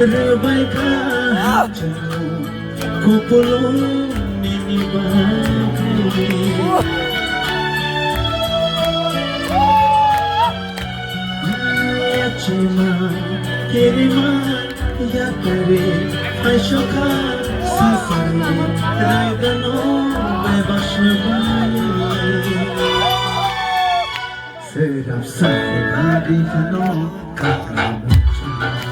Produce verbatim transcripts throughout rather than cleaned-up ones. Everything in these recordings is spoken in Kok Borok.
Rwbaikha chwng kupulung nini bagwi. Yachima kirima yatari aisokha sasani raidano bebaswbai. Serap sari bari hano kakra muchung.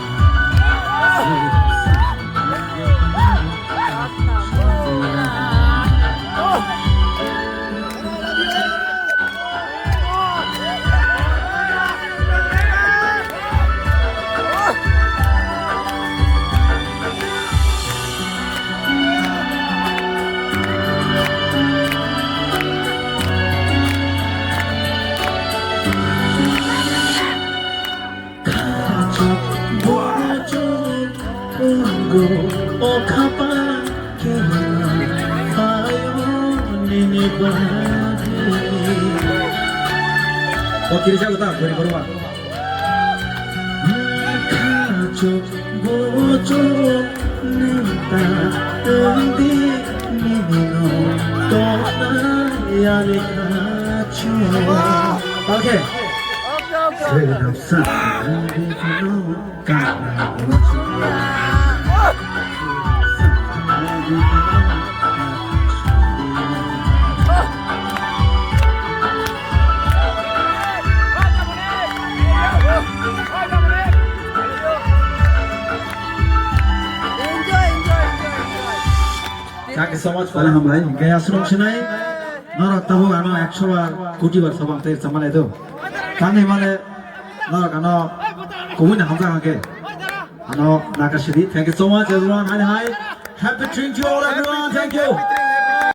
O kiri jago ta, gori gori ma. Kachuk buchuk neta tengdi nini no tokna yani kachuk. Okay. Sirap sa nini no kana buchuk. Thank you so much, pala hambai. Hinkhe aswrwng sinai norok tabuk ano ekso bar, koti bar sabang tei chamani do. Tangni mane norok ano kubui na hamjak hangke. Ano naka sidi. Thank you so much, everyone. Hi, hi. Happy Trinity to all, everyone. Thank you.